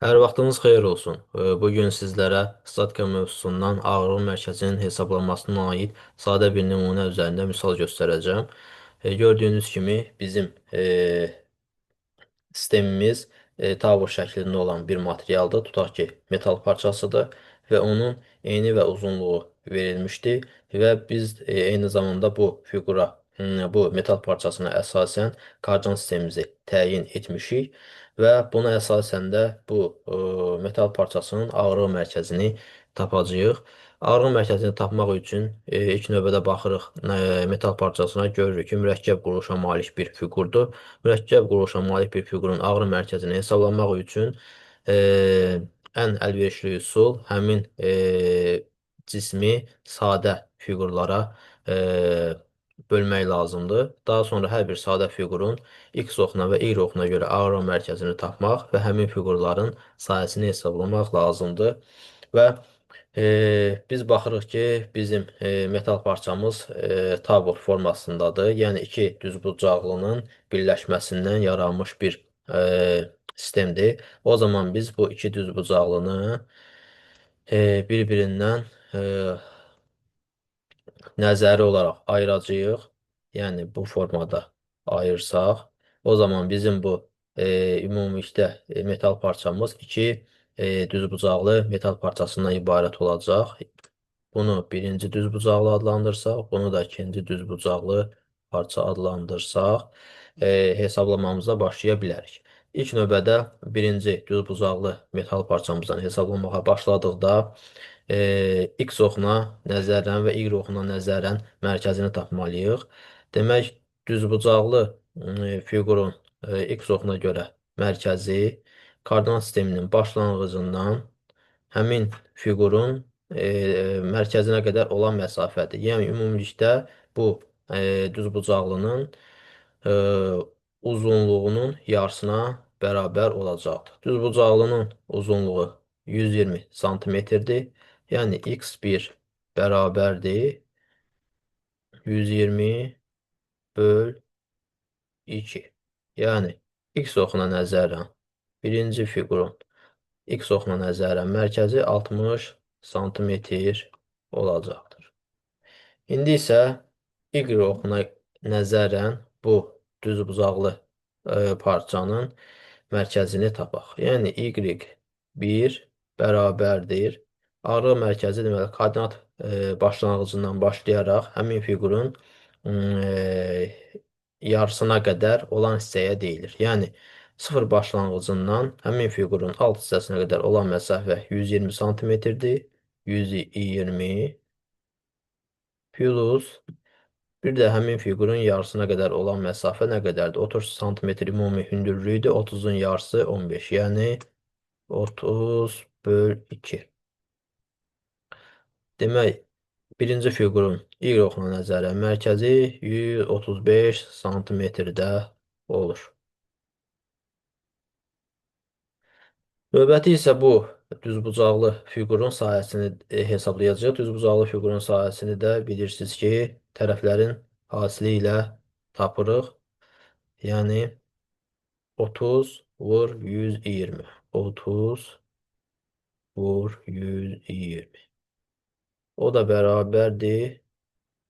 Hər vaxtınız xeyir olsun. Bu gün sizlərə statika mövzusundan ağırlıq mərkəzinin hesablanmasına aid sadə bir nümunə üzərində misal göstərəcəm. Gördüyünüz kimi bizim sistemimiz tavır şəklində olan bir materialdır. Tutaq ki, metal parçasıdır və onun eni və uzunluğu verilmişdi və biz eyni zamanda bu fiqura, bu metal parçasına əsasən koordinat sistemimizi təyin etmişik və buna əsasən də bu metal parçasının ağırlıq mərkəzini tapacağıq. Ağırlıq mərkəzini tapmaq üçün ilk növbədə baxırıq metal parçasına, görürük ki, mürəkkəb quruluşa malik bir fiqurdur. Mürəkkəb quruluşa malik bir fiqurun ağırlıq mərkəzini hesablamaq üçün ən əlverişli üsul həmin cismi sadə fiqurlara bölmək lazımdır. Daha sonra hər bir sadə fiqurun X oxuna və Y oxuna görə ağırlıq mərkəzini tapmaq və həmin fiqurların sahəsini hesablamaq lazımdır. Və biz baxırıq ki, bizim metal parçamız tabur formasındadır. Yəni iki düzbucaqlının birləşməsindən yaranmış bir sistemdir. O zaman biz bu iki düzbucaqlını bir-birindən nəzəri olaraq ayıracağıq. Yəni bu formada ayırsaq, o zaman bizim bu ümumilikdə metal parçamız iki düzbucaqlı metal parçasından ibarət olacaq. Bunu birinci düzbucaqlı adlandırsaq, bunu da ikinci düzbucaqlı parça adlandırsaq, hesablamamıza başlaya bilərik. İlk növbədə birinci düzbucaqlı metal parçamızdan hesablamağa başladıqda, X oxuna nəzərən və Y oxuna nəzərən mərkəzini tapmalıyıq. Demək, düzbucaqlı fiqurun X oxuna görə mərkəzi koordinat sisteminin başlanğıcından həmin fiqurun mərkəzinə qədər olan məsafədir. Yəni, ümumilikdə bu düzbucaqlının uzunluğunun yarısına bərabər olacaqdır. Düzbucaqlının uzunluğu 120 santimetrdir. Yəni, x1 bərabərdir 120 böl 2. Yəni, x oxuna nəzərən birinci fiqurun x oxuna nəzərən mərkəzi 60 santimetr olacaqdır. İndi isə y oxuna nəzərən bu düzbucaqlı parçanın mərkəzini tapaq. Yəni, y1 bərabərdir. Ağırlıq mərkəzi deməli, koordinat başlanğıcından başlayaraq həmin fiqurun yarısına qədər olan hissəyə deyilir. Yəni, sıfır başlanğıcından həmin fiqurun alt hissəsinə qədər olan məsafə 120 santimetrdir. 120 plus bir də həmin fiqurun yarısına qədər olan məsafə nə qədərdir? 30 santimetr ümumi hündürlüyüdür. 30-un yarısı 15, yəni 30 böl 2. Demək, birinci fiqurun Y oxuna nəzərən mərkəzi 135 santimetrdə olur. Növbəti isə bu düzbucaqlı fiqurun sahəsini hesablayacağıq. Düzbucaqlı fiqurun sahəsini də bilirsiniz ki, tərəflərin hasili ilə tapırıq. Yəni, 30 vur 120. 30 vur 120. O da bərabərdir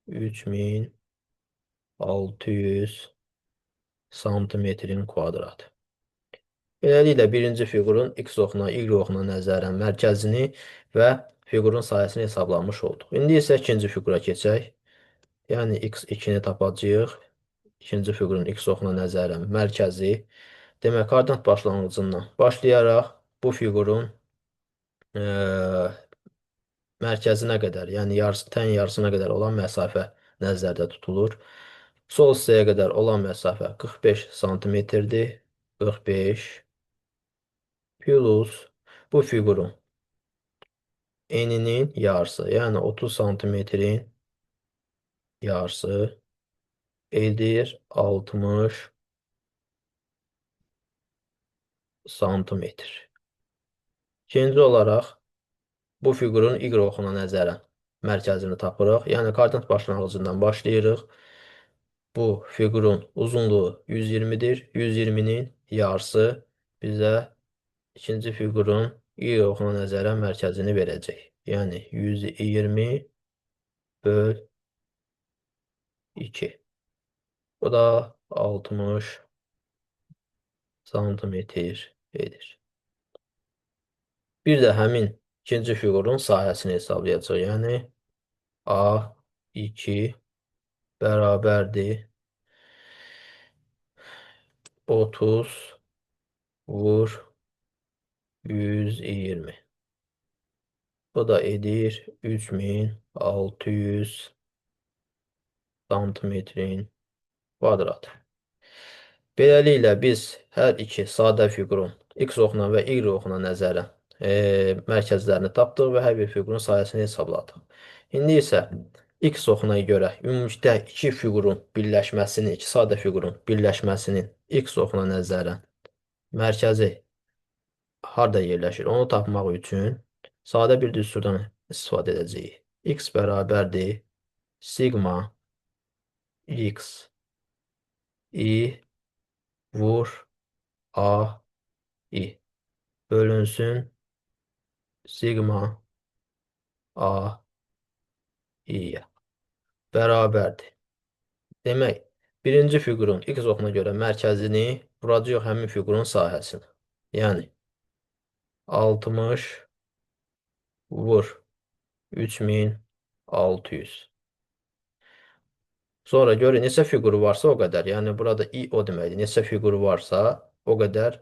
3600 santimetrin kvadratı. Beləliklə, birinci fiqurun X oxuna, Y oxuna nəzərən mərkəzini və fiqurun sahəsini hesablamış olduq. İndi isə ikinci fiqura keçək. Yəni, x2-ni tapacağıq. İkinci fiqurun X oxuna nəzərən mərkəzi. Demək, koordinat başlanğıcından başlayaraq bu fiqurun mərkəzinə qədər, yəni tən yarısına qədər olan məsafə nəzərdə tutulur. Sol hissəyə qədər olan məsafə 45 santimetrdir. 45 plus bu fiqurun eninin yarısı, yəni 30 santimetrin yarısı edir 60 santimetr. İkinci olaraq bu fiqurun Y oxuna nəzərən mərkəzini tapırıq. Yəni, koordinat başlanğıcından başlayırıq. Bu fiqurun uzunluğu 120-dir. 120-nin yarısı bizə ikinci fiqurun Y oxuna nəzərən mərkəzini verəcək. Yəni 120 böl 2. Bu da 60 santimetr edir. Bir də həmin ikinci fiqurun sahəsini hesablayacaq. Yəni A2 bərabərdir 30 vur 120. Bu da edir 3600 santimetrin kvadratı. Beləliklə biz hər iki sadə fiqurun X oxuna və Y oxuna nəzərən mərkəzlərini tapdıq və hər bir fiqurun sahəsini hesabladıq. İndi isə X oxuna görə ümumilikdə iki fiqurun birləşməsini, iki sadə fiqurun birləşməsinin X oxuna nəzərən mərkəzi harda yerləşir, onu tapmaq üçün sadə bir düsturdan istifadə edəcəyik. X bərabərdir sigma X I vur A I bölünsün sigma A I-yə bərabərdir. Demək, birinci fiqurun X oxuna görə mərkəzini vuracağıq həmin fiqurun sahəsinə. Yəni, 60 vur 3600. Sonra görün, neçə fiquru varsa o qədər. Yəni, burada I o deməkdir. Neçə fiquru varsa o qədər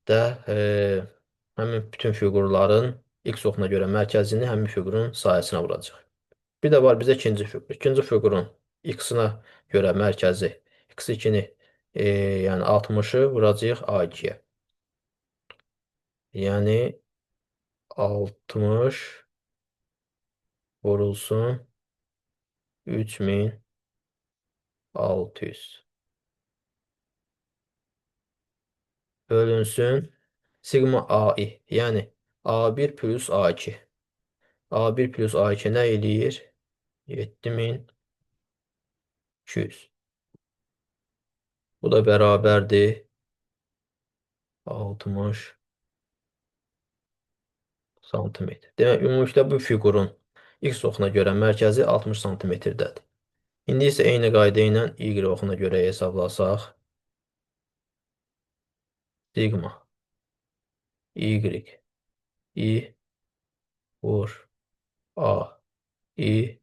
də həmin bütün fiqurların X oxuna görə mərkəzini həmin fiqurun sahəsinə vuracaq. Bir də var bizə ikinci fiqur. İkinci fiqurun X-ına görə mərkəzi X2-ni, yəni 60-ı vuracağıq A2-yə. Yəni 60 vurulsun 3600. Bölünsün sigma AI, yəni A1 plus A2. A1 plus A2 nə eləyir? 7200. Bu da bərabərdir 60 santimetr. Demək, ümumilikdə bu fiqurun X oxuna görə mərkəzi 60 santimetrdədir. İndi isə eyni qayda ilə Y oxuna görə hesablasaq, sigma Y I vur A I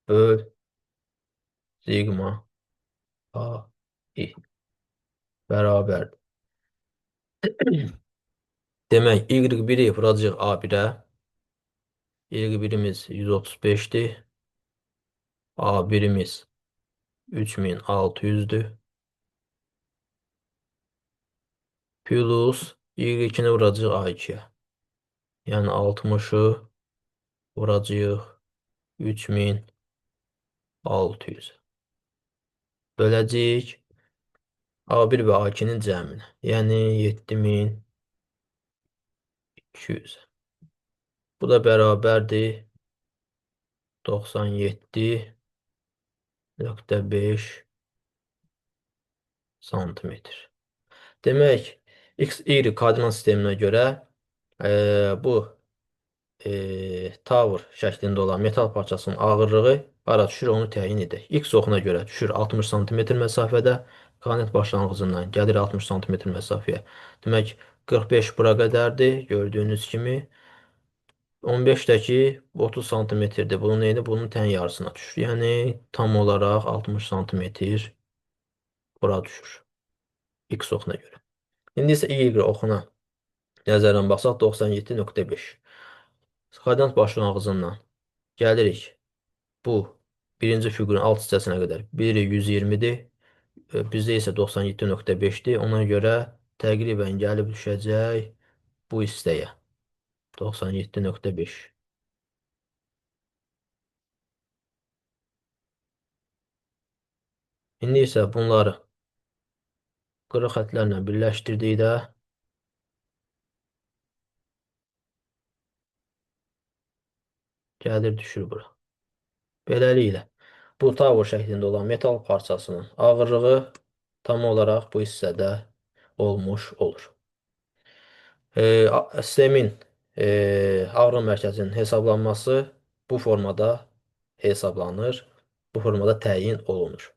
böl sigma A I bərabərdir. Demək, Y1-i vuracağıq A1-ə. Y1-imiz 135-dir. A1-imiz 3600-dür. Plus Y2-ni vuracağıq A2-yə. Yəni 60-ı vuracağıq 3600. Böləcəyik A1 və A2-nin cəminə. Yəni 7200. Bu da bərabərdir 97,5 santimetr. Demək, X, Y koordinat sisteminə görə bu tavr şəklində olan metal parçasının ağırlığı hara düşür, onu təyin edək. X oxuna görə düşür 60 santimetr məsafədə, koordinat başlanğıcından gəlir 60 santimetr məsafəyə. Demək, 45 bura qədərdir, gördüyünüz kimi. 15 də ki, 30 santimetrdir. Bunun neyini? Bunun tən yarısına düşür. Yəni, tam olaraq 60 santimetr bura düşür. X oxuna görə. İndi isə Y oxuna nəzərən baxsaq 97,5. Koordinat başlanğıcından gəlirik. Bu birinci fiqurun alt hissəsinə qədər. Biri 120-dir. Bizdə isə 97,5-dir. Ona görə təqribən gəlib düşəcək bu hissəyə. 97,5. İndi isə bunları qırıq xətlərlə birləşdirdikdə gəlir düşür bura. Beləliklə, bu tavr şəklində olan metal parçasının ağırlığı tam olaraq bu hissədə olmuş olur. Sistemin ağrı mərkəzinin hesablanması bu formada hesablanır. Bu formada təyin olunur.